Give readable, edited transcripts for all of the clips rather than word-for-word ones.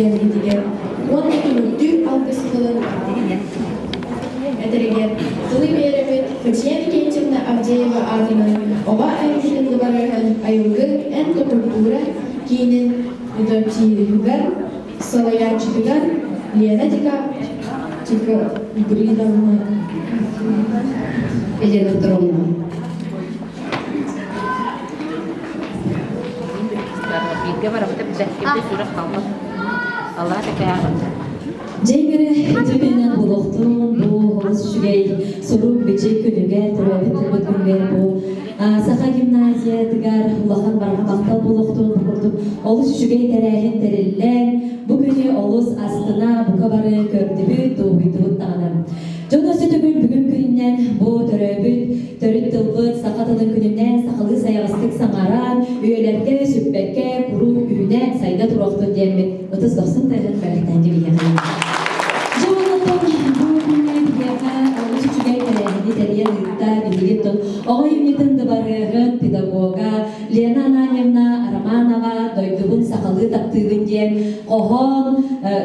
бэлэхтээбитигэр уонна түмүктүүр алгыс тылын этэригэр тылы биэрэбит Татьяна Викентьевна Авдеева аатынан оҕо айымньытын дыбарыаһын Айылгы энтокультура киинин методиһыгар, салайааччытыгар Лена Декабриновна Елена Петровна. Бииргэ барабыта билэккэ сүрэх халбат. Аллаа тэкээҕин. Дьэҥэрэ ити күнүнэн буолуохтун бу олус үчүгэй сурук-бичик күнүгэр төрөөбүт тылбыт күнүгэр бу Саха гимназиятыгар улахан барҕа махтал буолуохтун бу курдук олус үчүгэй тэрээһин тэриллэн бу күнү олус астына бука бары көрдүбүт, дуоһуйдубут даҕаны. Дьон өссө төгүл бүгүн күнүнэн бу төрөөбүт төрүт тылбыт саха тылын күнүнэн сахалыы сайаҕастык саҥаран, үйэлэргэ сүппэккэ куруук үүнэ сайда туруохтун диэммит ытыс дохсун тыаһын бэлэхтээн кэбиһиэхэ. Дьэ онтон бу күҥҥэ биһиэхэ олус үчүгэй тэрээһини тэрийэн ыытта биһиги оҕо айымньытын дыбарыаһын педагога Лена Ананьевна Романова «Дойдубун сахалыы таптыыбын» диэн хоһоон,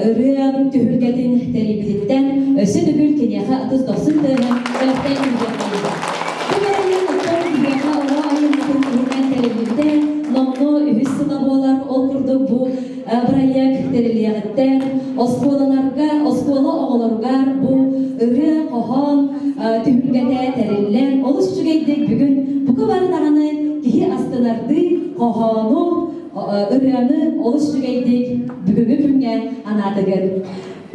ырыа түһүлгэтин тэрийбититтэн өссө төгүл киниэхэ ытыс дохсун тыаһын бэлэхтээн кэбиһиэххэйин. Бу тэрээһин оттон биһиэхэ оҕо айымньытын иһинэн тэриллибитэ номнуо үһүс сыла буолар. Ол курдук бу бырайыак тэриллиэҕиттэн оскуолаларга, оскуола оҕолоругар бу ырыа, хоһоон түһүлгэтэ тэриллэн олус үчүгэйдик бүгүн бука бары даҕаны киһи астынардыы хоһоону, ырыаны олус үчүгэйдик бүгүҥҥү күҥҥэ анаатыгыт.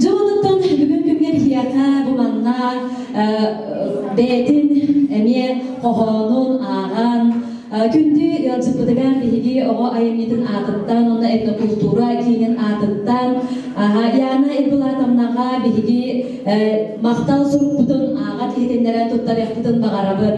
Дьэ онуттан бүгүн күҥҥэ биһиэхэ бу манна бэйэтин эмиэ хоһоонун ааҕан күндү ыалдьыппытыгар биһиги оҕо айымньытын аатыттан уонна этнокултуура киинин аатыттан Яна Ипполатовнаҕа биһиги махтал сурукпутун ааҕан иһитиннэрэн туттарыахпытын баҕарабыт.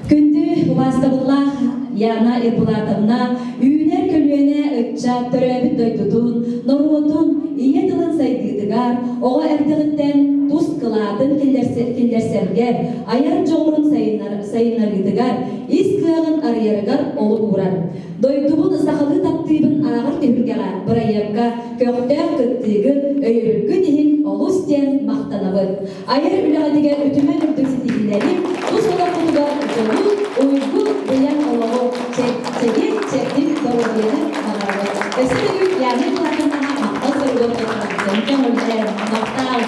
Күндү убаастабыллаах Яна Ирбулатовна, үүнэр көлүөнэ ыччат төрөөбүт дойдутун, норуотун, ийэ тылын сайдыытыгар, оҕо эрдэҕиттэн тус кылаатын киллэрсэргэр, айар дьоҕурун сайыннарыытыгар, ис кыаҕын арыйарыгар олук уурар. Дойдубун сахалыы таптыыбын ааҕар түһүлгэҕэ бырайыакка көхтөөх кыттыыгын, өйөбүлгүт иһин олус диэн махтанабыт. Айар үлэҕитигэр үтүмэн үрдүк ситиһиилэри, тус олоххутугар дьолу, уйгу, быйаҥ олоҕу, чэгиэн, чэбдик доруобуйаны баҕарабыт. Өссө төгүл Яна Николаевнаҕа махтал суругун туттарбытын көҥүллээн, махтал!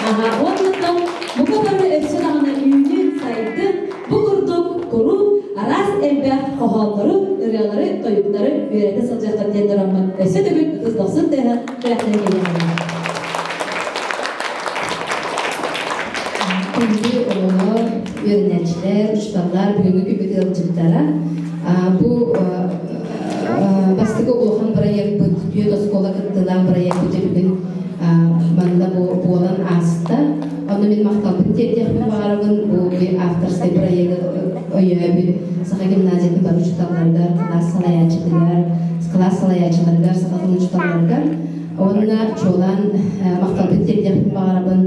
Аха, уонна бука бары өссө даҕаны үүнүн, сайдын, бу курдук куруук араас элбэх хоһооннору, ырыалары, тойуктары үөрэтэ сылдьыаххыт диэн тураммыт өссө төгүл ытыс дохсун тыаһын күрэхтэрин кэлиэххэ. Күндү оҕолор, үөрэнээччилэр, учууталлар бүгүҥҥү күммүт ыалдьыттара. Бу бастакы улахан бырайыакпыт, түөрт оскуола кыттыылаах бырайыакпыт бүгүн манна буолан ааста. Онно мин махталбын тиэрдиэхпин баҕарабын. Бу авторскай бырайыагы өйөөбүт Саха гимназиятын бары учууталларыгар, кылаас салайааччытыгар, кылаас салайааччыларыгар, саха тылын учууталларыгар Уонна чуолаан махталбын тиэрдиэхпин баҕарабын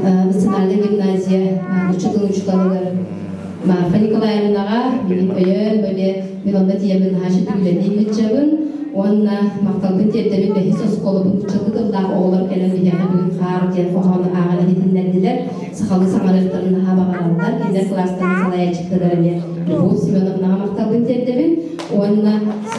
Национальнай гимназия нуучча тылын учууталыгар Марфа Николаевнаҕа мин өйөөн бэлиэ мин онно тиийэммин наһаа сүтүгүлэнии мыччабын уонна махталбын тиэрдэбин бэһис оскуолабын нууччалыы тыллаах оҕолор кэлэн биһиэхэ бүгүн хаар диэн хоһоону ааҕан иһитиннэрдилэр сахалыы саҥарыахтарын наһаа баҕараллар кинилэр кылаастарын салайааччытыгар эмиэ Любовь Семеновнаҕа махталбын тиэрдэбин уонна.